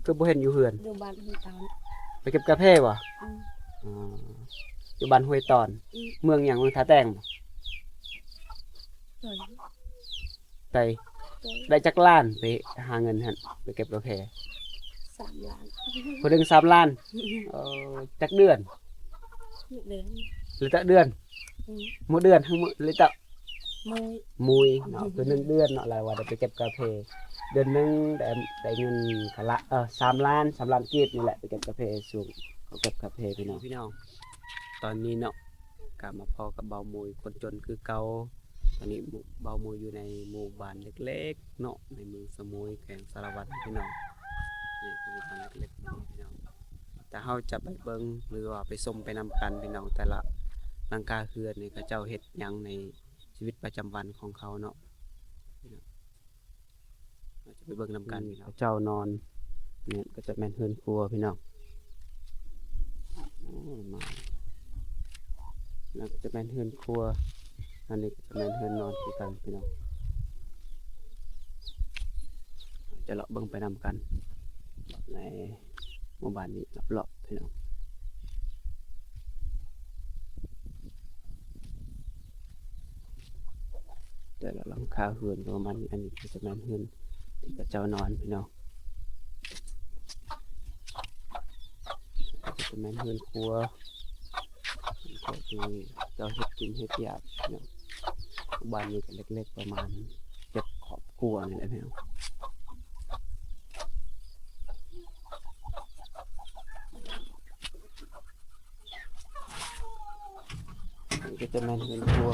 ຄືບໍ່ເຫັນຢູ່ເຮືອນ? ຢູ່ບ້ານຫ້ວຍຕອນ. ໄປເກັບກາເຟບໍ່? ອືມ. ອໍ ຢູ່ບ້ານຫ້ວຍຕອນ. ອືມ. ເມືອງຫຍັງ? ເມືອງທ່າແຕງບໍ່? ໂດຍ. ໄດ້. ໂດຍ. ໄດ້ຈັກລ້ານໄປຫາເງິນຫັ້ນ ໄປເກັບກາເຟ? ສາມລ້ານ. ຜູ້ໜຶ່ງສາມລ້ານ. ເອີ ຈັກເດືອນ? ມື້ເດືອນ. ຫຼືແຕ່ເດືອນ? ອືມ. ມື້ເດືອນ ຫາມື້ ຫຼືແຕ່ ມື້ ມື້ເນາະ. ຄືໜຶ່ງເດືອນເນາະ ລາວວ່າໄດ້ໄປເກັບກາເຟ ເດືອນໜຶ່ງໄດ້ ໄດ້ເງິນກະລະ ເອີ ສາມລ້ານ ສາມລ້ານກີບນີ້ແຫຼະ ໄປເກັບກາເຟ ຊ່ວງເຂົາເກັບກາເຟ ພີ່ນ້ອງ. ພີ່ນ້ອງ ຕອນນີ້ເນາະ ກະມາພໍ້ກັບບ່າວມຸ້ຍ ຄົນຈົນຄືເກົ່າ. ຕອນນີ້ບ່າວມຸ້ຍຢູ່ໃນໝູ່ບ້ານເລັກໆເນາະ ໃນເມືອງສະໝຸຍ ແຂວງສາລະວັນ ພີ່ນ້ອງ. ນີ້ຄືໝູ່ບ້ານເລັກໆ ພີ່ນ້ອງ. ແຕ່ເຮົາຈະໄປເບິ່ງ ຫຼືວ່າໄປຊົມໄປນຳກັນ ພີ່ນ້ອງ, ແຕ່ລະຫຼັງຄາເຮືອນນີ້ເຂົາເຈົ້າເຮັດຫຍັງໃນຊີວິດປະຈຳວັນຂອງເຂົາເນາະ. ເຮົາຈະໄປເບິ່ງນຳກັນ ອືມ ພີ່ນ້ອງ. ເຂົາເຈົ້ານອນ ນີ້ກໍຈະແມ່ນເຮືອນຄົວ ພີ່ນ້ອງ. ໂອ້ ມາ ນັ້ນກໍຈະແມ່ນເຮືອນຄົວ ອັນນີ້ກໍຈະແມ່ນເຮືອນນອນຄືກັນ ພີ່ນ້ອງ. ຈະເລາະເບິ່ງໄປນຳກັນ ໃນ ໝູ່ບ້ານນີ້ລອບໆ ພີ່ນ້ອງ. ແຕ່ລະຫຼັງຄາເຮືອນກໍປະມານນີ້. ອັນນີ້ກໍຈະແມ່ນເຮືອນທີ່ເຂົາເຈົ້ານອນ ພີ່ນ້ອງ. ກໍຈະແມ່ນເຮືອນຄົວ ເຂົາເຈົ້າເຮັດກິນເຮັດຢາກເນາະ. ບ້ານນີ້ກໍເລັກໆ ປະມານເຈັດຄອບຄົວນີ້ແຫຼະເນາະ. ນີ້ກໍຈະແມ່ນເຮືອນຄົວ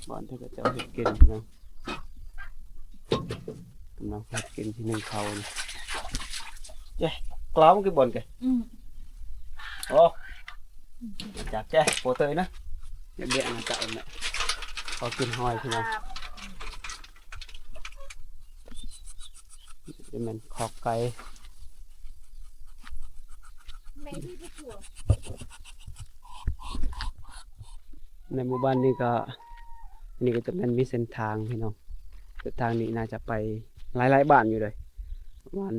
ບ່ອນທີ່ເຂົາເຈົ້າເຮັດກິນເນາະ. ກຳລັງເຮັດກິນທີ່ໜຶ່ງເຂົ້ານີ້. ເຈ້ ກລາວມັນຄືບ່ອນແກ? ອືມ. ໂອ້ ຈາກແກໂປເຕີຍນະ ຢາກແບະນະ ຈະເອົາແມ່ ຂໍກິນຫອຍ ພີ່ນ້ອງ. ຈະແມ່ນຄອກໄກ່ ໃນໝູ່ບ້ານນີ້ກໍ ອັນນີ້ກໍຈະແມ່ນມີເສັ້ນທາງ ພີ່ນ້ອງ. ເສັ້ນທາງນີ້ໜ້າຈະໄປຫຼາຍໆ ບ້ານຢູ່ເດ ປະມານ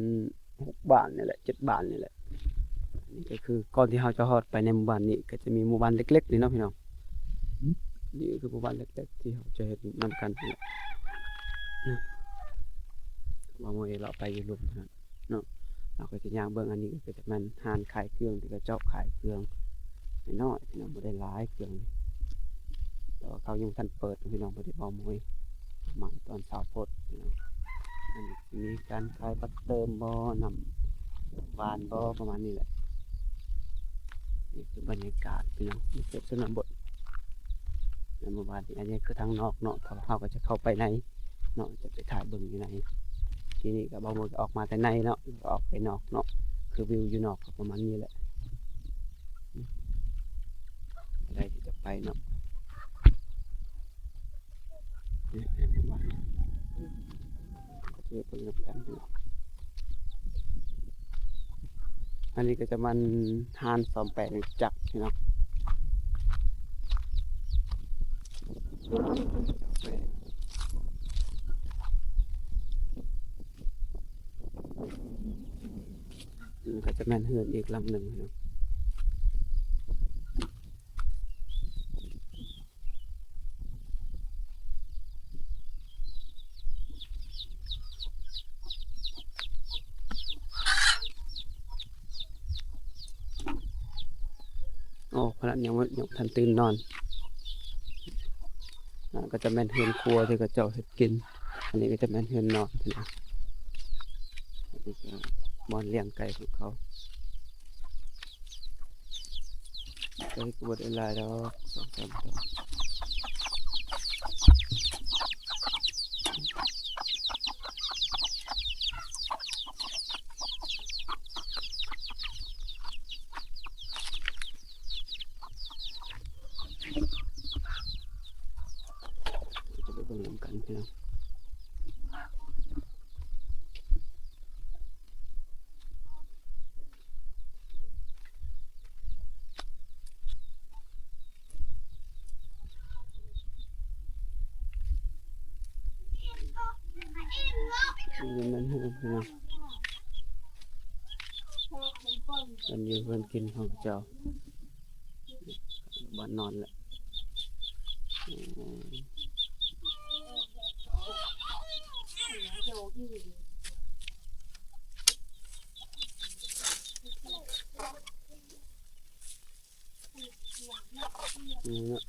ຫົກບ້ານນີ້ແຫຼະ ເຈັດບ້ານນີ້ແຫຼະ. ນີ້ກໍຄືກ່ອນທີ່ເຮົາຈະຮອດໄປໃນໝູ່ບ້ານນີ້ ກໍຈະມີໝູ່ບ້ານເລັກໆ ນີ້ເນາະ ພີ່ນ້ອງ. ນີ້ກໍຄືໝູ່ບ້ານເລັກໆ ທີ່ເຮົາຈະເຮັດນຳກັນນີ້ແຫຼະ. ບໍ່ມີ ເລາະໄປຢູ່ລຸ່ມຫັ້ນເນາະ. ເຮົາກໍຈະຍ່າງເບິ່ງ ອັນນີ້ກໍຈະແມ່ນຮ້ານຂາຍເຄື່ອງ ທີ່ເຂົາເຈົ້າຂາຍເຄື່ອງນ້ອຍໆ ພີ່ນ້ອງ, ບໍ່ໄດ້ຫຼາຍເຄື່ອງ ແຕ່ວ່າເຂົາຍັງບໍ່ທັນເປີດ ພີ່ນ້ອງ. ພໍດີບ່າວມຸ້ຍມາຕອນເຊົ້າໂພດ ພີ່ນ້ອງ. ອັນນີ້ມີການຂາຍບັດເຕີມບໍ ນ້ຳຫວານບໍ ປະມານນີ້ແຫຼະ. ນີ້ຄືບັນຍາກາດ ພີ່ນ້ອງ ໃນເຂດຊົນນະບົດ ໃນໝູ່ບ້ານນີ້. ອັນນີ້ຄືທາງນອກເນາະ, ເຮົາກໍຈະເຂົ້າໄປໃນເນາະ ຈະໄປຖ່າຍເບິ່ງຢູ່ໃນ. ທີນີ້ກໍບ່າວມຸ້ຍອອກມາແຕ່ໃນເນາະ ອອກໄປນອກເນາະ, ຄືວິວຢູ່ນອກກໍປະມານນີ້ແຫຼະ. ໃຜທີ່ຈະໄປເນາະ ເບິ່ງນຳກັນເນາະ. ອັນນີ້ກໍຈະແມ່ນຮ້ານສ້ອມແປງລົດຈັກ ພີ່ນ້ອງ. ນີ້ກໍຈະແມ່ນເຮືອນອີກຫຼັງໜຶ່ງເນາະ. ໂອ້ ຂະໜາດຍັງບໍ່ ຍັງບໍ່ທັນຕື່ນນອນ. ອ່າ ກໍຈະແມ່ນເຮືອນຄົວທີ່ເຂົາເຈົ້າເຮັດກິນ. ອັນນີ້ກໍຈະແມ່ນເຮືອນນອນ ອັນນີ້ກໍບ່ອນລ້ຽງໄກ່ຂອງເຂົາ. ໄກ່ກໍບໍ່ໄດ້ຫຼາຍດອກ ສອງສາມໂຕ. ຈະໄປເບິ່ງນຳກັນ ພີ່ນ້ອງ. ເຫັນບໍ່? ເຫັນບໍ່? ຢູ່ນັ້ນເຮືອນພີ່ນ້ອງ ເພິ່ນຢູ່ເຮືອນກິນຂອງເຂົາເຈົ້າ ບ້ານນອນແຫຼະ. ນີ້ເນາະ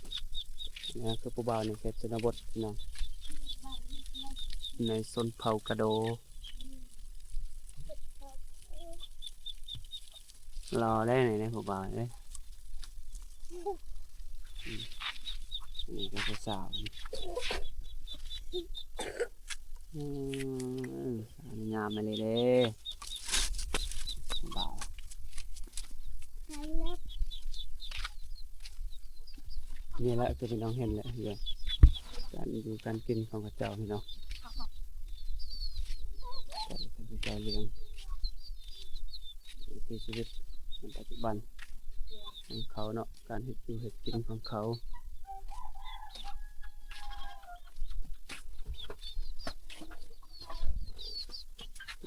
ນີ້ຄືຜູ້ບ່າວໃນເຂດຊົນນະບົດພີ່ນ້ອງ ໃນຊົນເຜົ່າກະໂດ. ຫຼໍ່ໄດ໋ນີ້ ຜູ້ບ່າວເດ້. ອືມ ນີ້ກໍຜູ້ສາວ ອືມ ງາມອີ່ຫຼີເດ້ ຜູ້ບ່າວ. ນີ້ແຫຼະ ຄືພີ່ນ້ອງເຫັນແຫຼະ ເຮືອນ ການຢູ່ການກິນຂອງເຂົາເຈົ້າພີ່ນ້ອງ ການເຂົາເຈົ້າລ້ຽງ ວິຖີຊີວິດໃນປັດຈຸບັນຂອງເຂົາເນາະ ການເຮັດຢູ່ເຮັດກິນຂອງເຂົາ.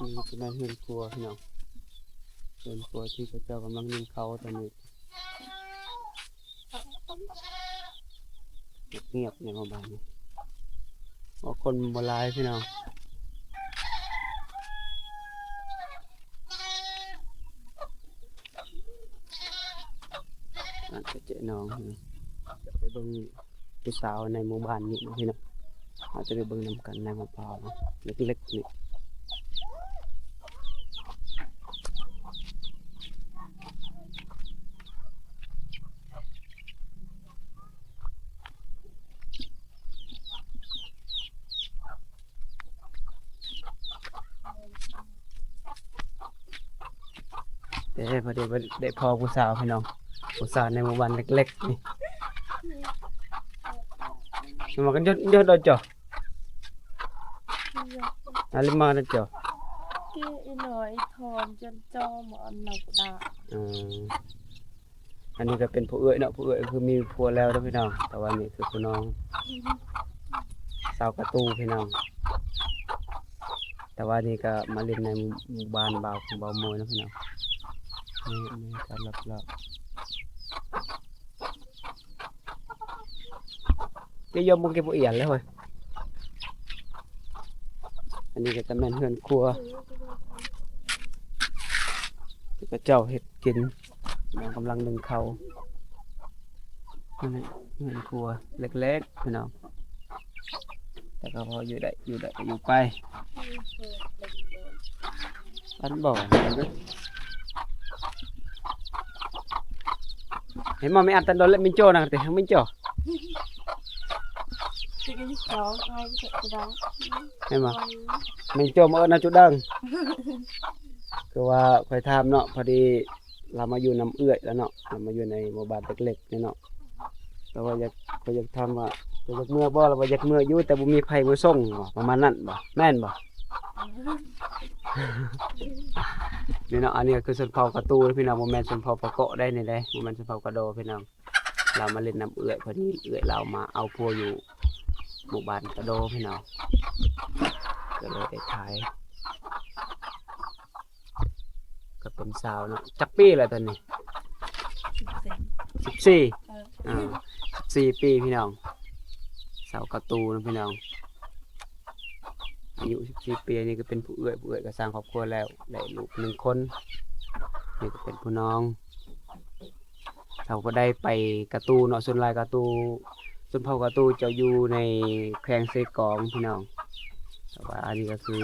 ນີ້ກໍແມ່ນເຮືອນຄົວພີ່ນ້ອງ ເຮືອນຄົວທີ່ເຂົາເຈົ້າກຳລັງໜຶ້ງເຂົ້າຕອນນີ້. ງຽບໆ ໃນໝູ່ບ້ານນີ້ ໂອ້ ຄົນບໍ່ຫຼາຍພີ່ນ້ອງ ອາດຈະເຈະໜອງ ຈະໄປເບິ່ງຜູ້ສາວໃນໝູ່ບ້ານນີ້ເນາະພີ່ນ້ອງ. ເຮົາຈະໄປເບິ່ງນຳກັນໃນໝູ່ປ່າເລັກໆນີ້. ເດ້ ພໍດີໄດ້ພໍຜູ້ສາວພີ່ນ້ອງ ຜູ້ສາວໃນໝູ່ບ້ານເລັກໆນີ້. ມາກັນຍົດ ຍົດເອົາເຈົ້າ ອາລິມານະເຈົ້າ ເກອີນ້ອຍທອນຈົນຈອມອັນນະດາ. ເອີ ອັນນີ້ກໍເປັນຜູ້ເອື້ອຍເນາະ ຜູ້ເອື້ອຍຄືມີຜົວແລ້ວເດີພີ່ນ້ອງ ແຕ່ວ່ານີ້ຄືຜູ້ນ້ອງ ສາວກະຕູພີ່ນ້ອງ. ແຕ່ວ່ານີ້ກໍມາຫຼິ້ນໃນໝູ່ບ້ານບ່າວຂອງບ່າວໂມຍເນາະພີ່ນ້ອງ. ນີ້ ອັນນີ້ກໍລອບໆ ເກຍອມບໍ່ເກັບບໍ່ອຽນເລີຍເວີຍ. ອັນນີ້ກໍຈະແມ່ນເຮືອນຄົວທີ່ເຂົາເຈົ້າເຮັດກິນ ກຳລັງໜຶ້ງເຂົ້າ. ນັ້ນແຫຼະ ເຮືອນຄົວເລັກໆ ພີ່ນ້ອງ ແຕ່ກໍພໍຢູ່ໄດ້ ຢູ່ໄດ້ກໍຢູ່ໄປ. ອັນບໍ່ ເຫັນບໍ່ ແມ່ອັດຕັນດອນ ແລະ ມິນໂຈນະຕິ ມິນໂຈ ເຫັນບໍ່ ມິນໂຈມາເອີ້ນເອົາຈຸດດັງ. ຄືວ່າຂ້ອຍຖາມເນາະ ພໍດີລາວມາຢູ່ນຳເອື້ອຍແລ້ວເນາະ ລາວມາຢູ່ໃນໝູ່ບ້ານເລັກໆນີ້ເນາະ. ລາວວ່າຢາກ ຂ້ອຍຢາກຖາມວ່າ ເຈົ້າຢາກເມືອບໍ່? ລາວວ່າຢາກເມືອຢູ່ ແຕ່ບໍ່ມີໃຜມາສົ່ງ ປະມານນັ້ນບໍ່? ແມ່ນບໍ່? ນີ້ເນາະ ອັນນີ້ກໍຄືຊົນເຜົ່າກະຕູເດີພີ່ນ້ອງ ບໍ່ແມ່ນຊົນເຜົ່າປາເກາະໄດ໋ນີ້ເດ້ ບໍ່ແມ່ນຊົນເຜົ່າກະໂດພີ່ນ້ອງ. ລາວມາຫຼິ້ນນຳເອື້ອຍ ພໍດີເອື້ອຍລາວມາເອົາຜົວຢູ່ໝູ່ບ້ານກະໂດພີ່ນ້ອງ ກໍເລີຍໄດ້ຖ່າຍ. ກໍເປັນສາວເນາະ ຈັກປີແລ້ວຕອນນີ້? ສິບສີ່ ສິບສີ່ ເອີ ສິບສີ່ປີພີ່ນ້ອງ ສາວກະຕູນະພີ່ນ້ອງ ອາຍຸສິບສີ່ປີ ອັນນີ້ກໍເປັນຜູ້ເອື້ອຍ ຜູ້ເອື້ອຍກໍສ້າງຄອບຄົວແລ້ວ ໄດ້ລູກໜຶ່ງຄົນ ນີ້ກໍເປັນຜູ້ນ້ອງ. ເຮົາກໍໄດ້ໄປກະຕູເນາະ ສ່ວນຫຼາຍກະຕູ ຊົນເຜົ່າກະຕູຈະຢູ່ໃນແຂວງເຊກອງພີ່ນ້ອງ ແຕ່ວ່າອັນນີ້ກໍຄື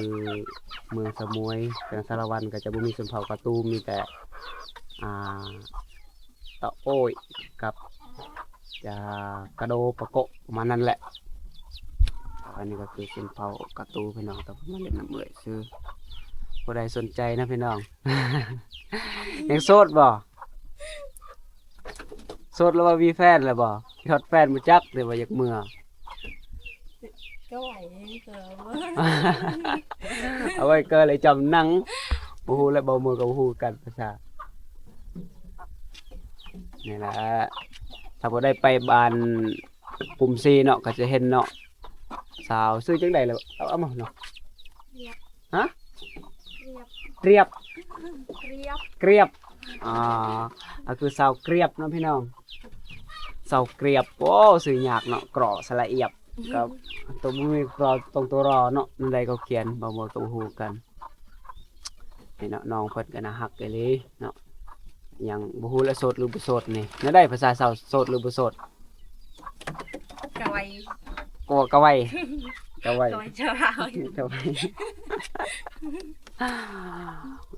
ເມືອງສະໝວຍ ແຂວງສາລະວັນ ກໍຈະບໍ່ມີຊົນເຜົ່າກະຕູ ມີແຕ່ ອ່າ ຕະໂອ້ຍກັບ ຈະກະໂດປະໂກະ ປະມານນັ້ນແຫຼະ. ອັນນີ້ກໍຄືຊົນເຜົ່າກະຕູພີ່ນ້ອງ ແຕ່ວ່າມາຫຼິ້ນນຳເອື້ອຍຊື່ ຜູ້ໃດສົນໃຈນະພີ່ນ້ອງ. ຍັງໂສດບໍ່? ໂສດ ຫຼືວ່າມີແຟນແລ້ວບໍ່? ຮອດແຟນບໍ່ຈັກ ຫຼືວ່າຢາກເມືອ? ກໍໄຫວເກີ ເອົາໄວ້ເກີເລີຍຈຳໜັງ ບໍ່ຮູ້ແຫຼະ ເບົາເມືອກໍບໍ່ຮູ້ກັນພາສາ. ນີ້ແຫຼະ ຖ້າບໍ່ໄດ້ໄປບ້ານກຸ່ມຊີເນາະ ກໍຈະເຫັນເນາະ ສາວຊື່ຈັ່ງໃດລະ ເອົາ ເອົາມາເນາະ. ຮະ? ກຽບ ກຽບ ກຽບ ກຽບ ອ່າ ກໍຄືຊາວກຽບເນາະພີ່ນ້ອງ ຊາວກຽບ. ໂອ້ ຊື່ຍາກເນາະ ເກາະສະຫຼະອຽບ ກໍຕົວບໍ່ມີ ຕົວ ຕົງຕົວ ຣ ເນາະ ແນວໃດກໍຂຽນ ບ່າວມວຍກໍບໍ່ຮູ້ຄືກັນ. ນີ້ເນາະ ນ້ອງເພິ່ນກໍໜ້າຮັກອີ່ຫຼີເນາະ. ຍັງບໍ່ຮູ້ແຫຼະ ໂສດຫຼືບໍ່ໂສດນີ້ ແນວໃດພາສາຊາວ ໂສດຫຼືບໍ່ໂສດ? ກະໄວ ກໍກະໄວ ກະໄວ ກະໄວ ຈະວ່າ ກະໄວ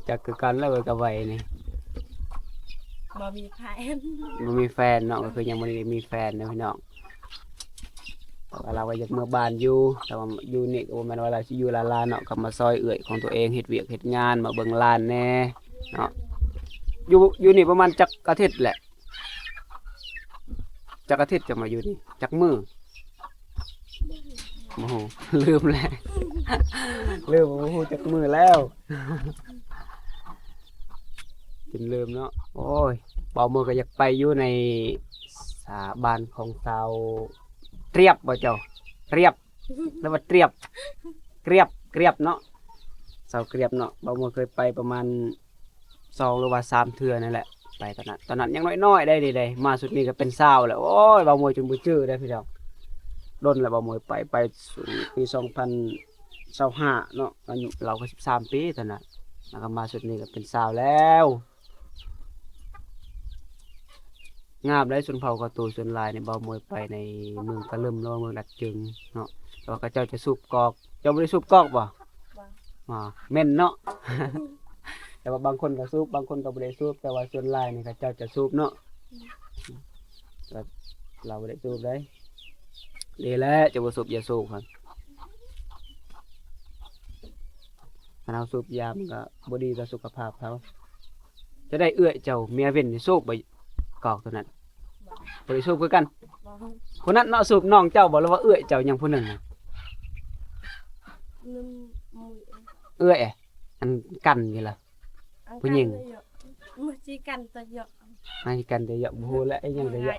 ຈັກຄືກັນແຫຼະ ກະໄວນີ້ ບໍ່ມີແຟນ ບໍ່ມີແຟນເນາະ ກໍຄືຍັງບໍ່ໄດ້ມີແຟນເນາະພີ່ນ້ອງ. ແຕ່ວ່າລາວກໍຢາກເມືອບ້ານຢູ່ ແຕ່ວ່າຢູ່ນີ້ກໍບໍ່ແມ່ນວ່າລາວຊິຢູ່ລ້າໆເນາະ ກໍມາຊ່ອຍເອື້ອຍຂອງຕົວເອງເຮັດວຽກເຮັດງານ ມາເບິ່ງຫຼານແດ່ເນາະ. ຢູ່ ຢູ່ນີ້ປະມານຈັກອາທິດແຫຼະ? ຈັກອາທິດຈະມາຢູ່ນີ້ ຈັກມື້? ບໍ່ຮູ້ ລືມແລ້ວ ລືມ ບໍ່ຮູ້ຈັກມື້ແລ້ວ ຈົນລືມເນາະ. ໂອ້ຍ ບ່າວມວຍກໍຢາກໄປຢູ່ໃນ ສາ ບ້ານຂອງຊາວຕຽບບໍ່ເຈົ້າ? ຕຽບ ຫຼືວ່າຕຽບ? ກຽບ ກຽບເນາະ ຊາວກຽບເນາະ. ບ່າວມວຍເຄີຍໄປປະມານ ສອງ ຫຼືວ່າສາມເທື່ອນັ້ນແຫຼະ ໄປຕອນນັ້ນ ຕອນນັ້ນຍັງນ້ອຍໆໄດ໋ນີ້ໄດ໋ ມາຊຸດນີ້ກໍເປັນຊາວແລ້ວ. ໂອ້ຍ ບ່າວມວຍຈົນບໍ່ຈື່ໄດ້ພີ່ນ້ອງ ດົນແລ້ວບ່າວມວຍໄປ ໄປຊຸດປີສອງພັນຊາວຫ້າເນາະ ອາຍຸລາວກໍສິບສາມປີຕອນນັ້ນ ແລ້ວກໍມາຊຸດນີ້ກໍເປັນຊາວແລ້ວ. ງາມໄດ໋ ຊົນເຜົ່າເຂົາໂຕສ່ວນຫຼາຍນີ້ ບ່າວມວຍໄປໃນເມືອງກະລຶມ ຫຼືວ່າເມືອງດັກຈຶງເນາະ ແຕ່ວ່າເຂົາເຈົ້າຈະສູບກອກ. ເຈົ້າບໍ່ໄດ້ສູບກອກບໍ່? ບໍ່ ອ່າ ເໝັນເນາະ ແຕ່ວ່າບາງຄົນກໍສູບ ບາງຄົນກໍບໍ່ໄດ້ສູບ ແຕ່ວ່າສ່ວນຫຼາຍນີ້ເຂົາເຈົ້າຈະສູບເນາະ ແຕ່ລາວບໍ່ໄດ້ສູບເດ້. ດີແລ້ວ ເຈົ້າບໍ່ສູບ ຢ່າສູບຫັ້ນ ຄັນເຮົາສູບຢາມັນກໍບໍ່ດີຕໍ່ສຸຂະພາບເຮົາ. ຈະໄດ້ເອື້ອຍເຈົ້າເມຍເວັນນີ້ສູບບໍ່ ກອກຕົວນັ້ນ? ບໍ່ໄດ້ສູບຄືກັນ. ບໍ່ ຜູ້ນັ້ນເນາະ ສູບ ນ້ອງເຈົ້າບໍ່ ຫຼືວ່າເອື້ອຍເຈົ້າຫຍັງຜູ້ໜຶ່ງນະ? ໜຶ່ງ ເອື້ອຍ ອັນກັນນີ້ລະ ອັນ ຜູ້ຍິງ ກັນເລີຍເນາະ ມື້ຊິກັນຕະເຍາະ ໃຫ້ກັນແຕ່ຢາກ ບໍ່ຮູ້ແຫຼະ ອີຫຍັງແຕ່ຢາກ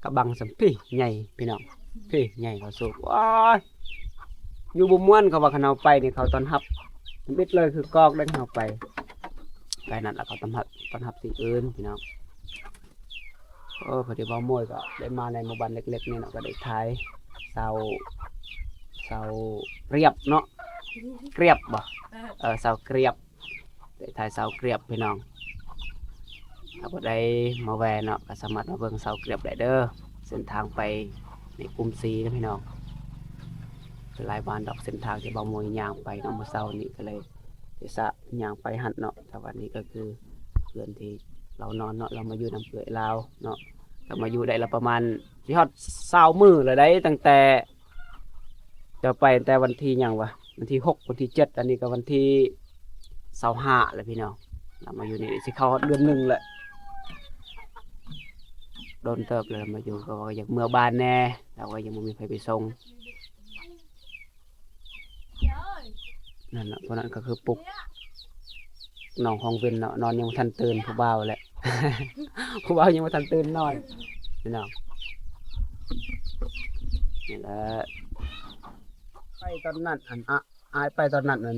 ກະບັງສ່ຳພີໃຫຍ່ພີ່ນ້ອງ ພີໃຫຍ່ເຂົາສູບ. ໂອ້ຍ ຢູ່ບໍ່ມ່ວນ ເຂົາວ່າຄັນເຮົາໄປນີ້ ເຂົາຕ້ອນຮັບທຳອິດເລີຍ ຄືກອກເດ້ ເຮົາໄປ ໄປນັ້ນລະ ເຂົາຕ້ອນຮັບ ຕ້ອນຮັບສິ່ງອື່ນພີ່ນ້ອງ. ເອີ ພໍດີບ່າວມວຍກໍໄດ້ມາໃນໝູ່ບ້ານເລັກໆນີ້ເນາະ ກໍໄດ້ຖ່າຍຊາວ ຊາວກຽບເນາະ ກຽບບໍ່? ເອີ ເອີ ຊາວກຽບ ໄດ້ຖ່າຍຊາວກຽບພີ່ນ້ອງ. ຖ້າຜູ້ໃດມາແວ່ເນາະ ກໍສາມາດມາເບິ່ງຊາວກຽບໄດ້ເດີ. ເສັ້ນທາງໄປໃນກຸ່ມສີ່ນະພີ່ນ້ອງ ຫຼາຍບ້ານດອກ ເສັ້ນທາງທີ່ບ່າວມວຍຍ່າງໄປເນາະ ມື້ເຊົ້ານີ້ກໍເລີຍ ເດຊະຍ່າງໄປຫັ້ນເນາະ. ແຕ່ວ່ານີ້ກໍຄືເຮືອນທີ່ລາວນອນເນາະ ລາວມາຢູ່ນຳເອື້ອຍລາວເນາະ ກໍມາຢູ່ໄດ້ລະປະມານຊິຮອດຊາວມື້ແລ້ວໃດ໋ ຕັ້ງແຕ່ເຈົ້າໄປ ຕັ້ງແຕ່ວັນທີຫຍັງວະ ວັນທີຫົກ ວັນທີເຈັດ ອັນນີ້ກໍວັນທີຊາວຫ້າແລ້ວພີ່ນ້ອງ. ລາວມາຢູ່ນີ້ຊິເຂົ້າຮອດເດືອນໜຶ່ງແລ້ວ ດົນເຕີບແລ້ວ ລາວມາຢູ່ ກໍວ່າຢາກເມືອບ້ານແດ່ ແຕ່ວ່າຍັງບໍ່ມີໃຜໄປສົ່ງ. ນັ້ນນະ ຜູ້ນັ້ນກໍຄືປຸກນ້ອງຂອງເວັນເນາະ ນອນຍັງບໍ່ທັນຕື່ນ ຜູ້ບ່າວແຫຼະ ຜູ້ບ່າວຍັງບໍ່ທັນຕື່ນນອນພີ່ນ້ອງ. ນີ້ແຫຼະ ໄປຕອນນັ້ນ ອັນ ອະ ອ້າຍໄປຕອນນັ້ນ ອັນ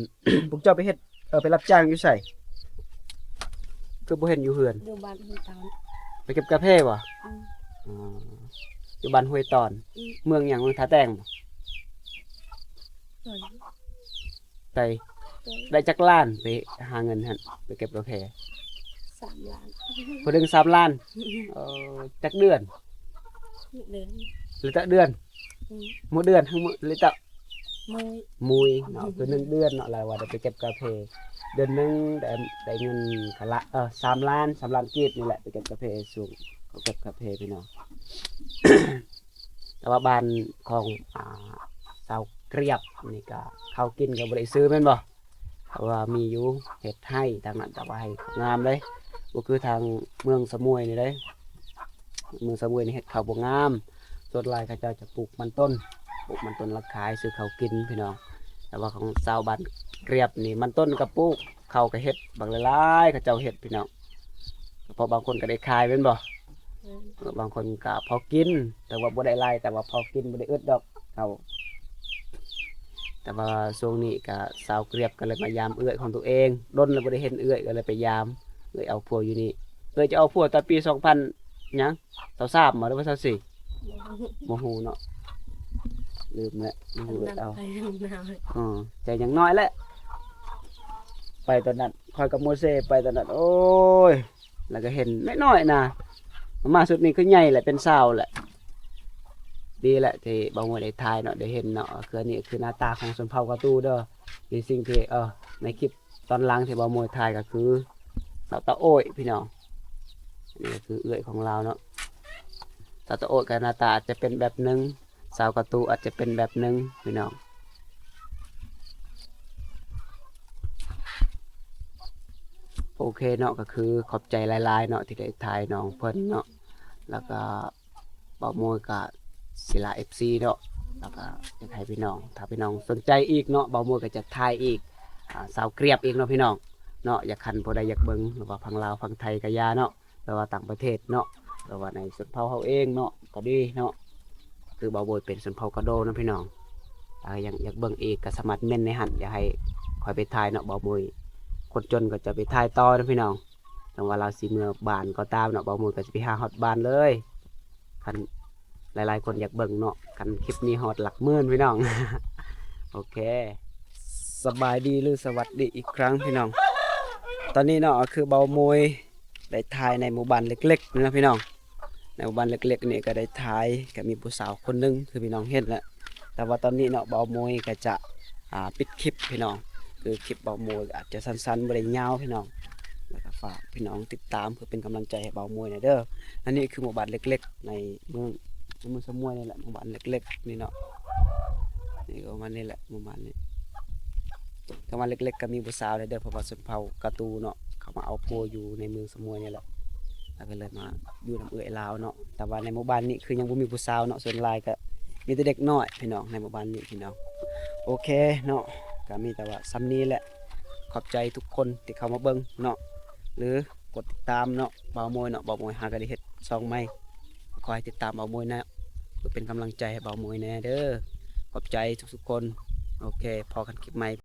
ພວກເຈົ້າໄປເຮັດ ເອີ ໄປຮັບຈ້າງຢູ່ໃສ? ຄືບໍ່ເຫັນຢູ່ເຮືອນ? ຢູ່ບ້ານຫ້ວຍຕອນ. ໄປເກັບກາເຟບໍ່? ອືມ ອໍ ຢູ່ບ້ານຫ້ວຍຕອນ. ອືມ ເມືອງຫຍັງ? ເມືອງທ່າແຕງບໍ່? ໂດຍ ໄກ. ໂດຍ ໄດ້ຈັກລ້ານໄປຫາເງິນຫັ້ນ ໄປເກັບກາເຟ? ສາມລ້ານ. ຜູ້ໜຶ່ງສາມລ້ານ? ເອີ ຈັກເດືອນ? ເດືອນ ແຕ່ລະເດືອນ? ອືມ ໝົດເດືອນທັງໝົດເລີຍເຈົ້າ? ໝົດ ໝົດເນາະ ຄືໜຶ່ງເດືອນເນາະ ລາວວ່າໄດ້ໄປເກັບກາເຟ ເດືອນໜຶ່ງໄດ້ ໄດ້ເງິນກະລະ ເອີ ສາມລ້ານ ສາມລ້ານກີບນີ້ແຫຼະ ໄປເກັບກາເຟສູງ ເກັບກາເຟພີ່ນ້ອງ. ແຕ່ວ່າບ້ານຂອງ ອ່າ ຊາວກຽບນີ້ກະ ເຂົ້າກິນກໍບໍ່ໄດ້ຊື້ແມ່ນບໍ່? ເພາະວ່າມີຢູ່ເຮັດໄຮ່ທາງນັ້ນ ແຕ່ວ່າໄຮ່ງາມເດ້ ບໍ່ຄືທາງເມືອງສະໝວຍນີ້ເດ້. ເມືອງສະໝວຍນີ້ເຮັດເຂົ້າບໍ່ງາມ ສ່ວນຫຼາຍເຂົາເຈົ້າຈະປູກມັນຕົ້ນ ປູກມັນຕົ້ນລະຂາຍ ຊື້ເຂົ້າກິນພີ່ນ້ອງ. ແຕ່ວ່າຂອງຊາວບ້ານກຽບນີ້ ມັນຕົ້ນກໍປູກ ເຂົ້າກໍເຮັດບັກຫຼາຍໆ ເຂົາເຈົ້າເຮັດພີ່ນ້ອງ. ເພາະບາງຄົນກໍໄດ້ຂາຍແມ່ນບໍ່? ເອີ ບາງຄົນກໍພໍກິນ ແຕ່ວ່າບໍ່ໄດ້ຫຼາຍ ແຕ່ວ່າພໍກິນ ບໍ່ໄດ້ອຶດດອກເຮົາ. ແຕ່ວ່າຊ່ວງນີ້ກໍສາວກຽບກໍເລີຍມາຢາມເອື້ອຍຂອງຕົວເອງ ດົນແລ້ວບໍ່ໄດ້ເຫັນເອື້ອຍ ກໍເລີຍໄປຢາມ. ເອື້ອຍເອົາຜົວຢູ່ນີ້ ເອື້ອຍຈະເອົາຜົວແຕ່ປີສອງພັນຫຍັງ ຊາວສາມບໍ ຫຼືວ່າຊາວສີ່ ບໍ່ຮູ້ເນາະ ລືມແລ້ວ ບໍ່ຮູ້ເອື້ອຍເອົາ. ເອີ ໃຈຍັງນ້ອຍແຫຼະ ໄປຕອນນັ້ນ ຂ້ອຍກັບໂມເຊໄປຕອນນັ້ນ ໂອ້ຍ ແລ້ວກໍເຫັນນ້ອຍໆນະ ມາຊຸດນີ້ຄືໃຫຍ່ແຫຼະ ເປັນສາວແຫຼະ. ດີແຫຼະທີ່ບ່າວມວຍໄດ້ຖ່າຍເນາະ ໄດ້ເຫັນເນາະ. ຄືອັນນີ້ຄືໜ້າຕາຂອງຊົນເຜົ່າກະຕູເດີ ມີສິ່ງທີ່ ເອີ ໃນຄລິບຕອນຫຼັງທີ່ບ່າວມວຍຖ່າຍກໍຄືສາວຕາໂອ້ຍພີ່ນ້ອງ. ອັນນີ້ກໍຄືເອື້ອຍຂອງລາວເນາະ. ສາວຕາໂອ້ຍກໍໜ້າຕາອາດຈະເປັນແບບໜຶ່ງ ສາວກະຕູອາດຈະເປັນແບບໜຶ່ງພີ່ນ້ອງ. ໂອເຄເນາະ ກໍຄືຂອບໃຈຫຼາຍໆເນາະ ທີ່ໄດ້ຖ່າຍນ້ອງເພິ່ນເນາະ. ແລ້ວກໍບ່າວມວຍກໍຊິລາເອັຟຊີເນາະ ແລ້ວກໍຢາກໃຫ້ພີ່ນ້ອງ ຖ້າພີ່ນ້ອງສົນໃຈອີກເນາະ ບ່າວມວຍກໍຈະຖ່າຍອີກ ອາ ສາວກຽບອີກເນາະພີ່ນ້ອງເນາະ. ຢາກຄັນຜູ້ໃດຢາກເບິ່ງ ຫຼືວ່າຝັ່ງລາວຝັ່ງໄທກໍຢ່າເນາະ ຫຼືວ່າຕ່າງປະເທດເນາະ ຫຼືວ່າໃນຊົນເຜົ່າເຮົາເອງເນາະ ກໍດີເນາະ. ຄືບ່າວໂບຍເປັນຊົນເຜົ່າກະໂດເນາະພີ່ນ້ອງ. ຖ້າຢາກ ຢາກເບິ່ງອີກກໍສາມາດເມັ້ນໃນຫັ້ນ ຢາກໃຫ້ຂ້ອຍໄປຖ່າຍເນາະ. ບ່າວໂບຍຄົນຈົນກໍຈະໄປຖ່າຍຕໍ່ເນາະພີ່ນ້ອງ. ເຖິງວ່າລາວຊິເມືອບ້ານກໍຕາມເນາະ ບ່າວໂບຍກໍຈະໄປຫາຮອດບ້ານເລີຍ. ຄັນຫຼາຍໆຄົນຢາກເບິ່ງເນາະ ຄັນຄລິບນີ້ຮອດຫຼັກໝື່ນພີ່ນ້ອງ. ໂອເຄ ສະບາຍດີ ຫຼື ສະຫວັດດີອີກຄັ້ງພີ່ນ້ອງ. ຕອນນີ້ເນາະ ຄືບ່າວໂບຍ ໄດ້ຖ່າຍໃນໝູ່ບ້ານເລັກໆນີ້ເນາະພີ່ນ້ອງ. ໃນໝູ່ບ້ານເລັກໆນີ້ກໍໄດ້ຖ່າຍ ກໍມີຜູ້ສາວຄົນໜຶ່ງ ຄືພີ່ນ້ອງເຫັນແຫຼະ. ແຕ່ວ່າຕອນນີ້ເນາະ ບ່າວໂບຍກໍຈະ ອ່າ ປິດຄລິບພີ່ນ້ອງ. ຄືຄລິບບ່າວໂບຍອາດຈະສັ້ນໆ ບໍ່ໄດ້ຍາວພີ່ນ້ອງ. ແລ້ວກໍຝາກພີ່ນ້ອງຕິດຕາມ ເພື່ອເປັນກຳລັງໃຈໃຫ້ບ່າວໂບຍແດ່ເດີ. ອັນນີ້ຄືໝູ່ບ້ານເລັກໆ ໃນເມືອງ ໃນເມືອງສະໝວຍນີ້ແຫຼະ ໝູ່ບ້ານເລັກໆນີ້ເນາະ. ນີ້ກໍປະມານນີ້ແຫຼະ ໝູ່ບ້ານນີ້ ກໍວ່າເລັກໆ ກໍມີຜູ້ສາວແດ່ເດີ ເພາະວ່າຊົນເຜົ່າກະຕູເນາະ ເຂົາມາເອົາຜົວຢູ່ໃນເມືອງສະໝວຍນີ້ແຫຼະ ແລ້ວກໍເລີຍມາຢູ່ນຳເອື້ອຍລາວເນາະ. ແຕ່ວ່າໃນໝູ່ບ້ານນີ້ຄືຍັງບໍ່ມີຜູ້ສາວເນາະ ສ່ວນຫຼາຍກໍມີແຕ່ເດັກນ້ອຍພີ່ນ້ອງ ໃນໝູ່ບ້ານນີ້ພີ່ນ້ອງ. ໂອເຄເນາະ ກໍມີແຕ່ວ່າສ່ຳນີ້ແຫຼະ. ຂອບໃຈທຸກຄົນທີ່ເຂົ້າມາເບິ່ງເນາະ ຫຼືກົດຕິດຕາມເນາະ ບ່າວໂມຍເນາະ. ບ່າວໂມຍຫາກໍໄດ້ເຮັດຊ່ອງໃໝ່ ຂໍໃຫ້ຕິດຕາມບ່າວໂມຍນະ ເພື່ອເປັນກຳລັງໃຈໃຫ້ບ່າວໂມຍແດ່ເດີ. ຂອບໃຈທຸກໆຄົນ. ໂອເຄ ພໍ້ກັນຄລິບໃໝ່.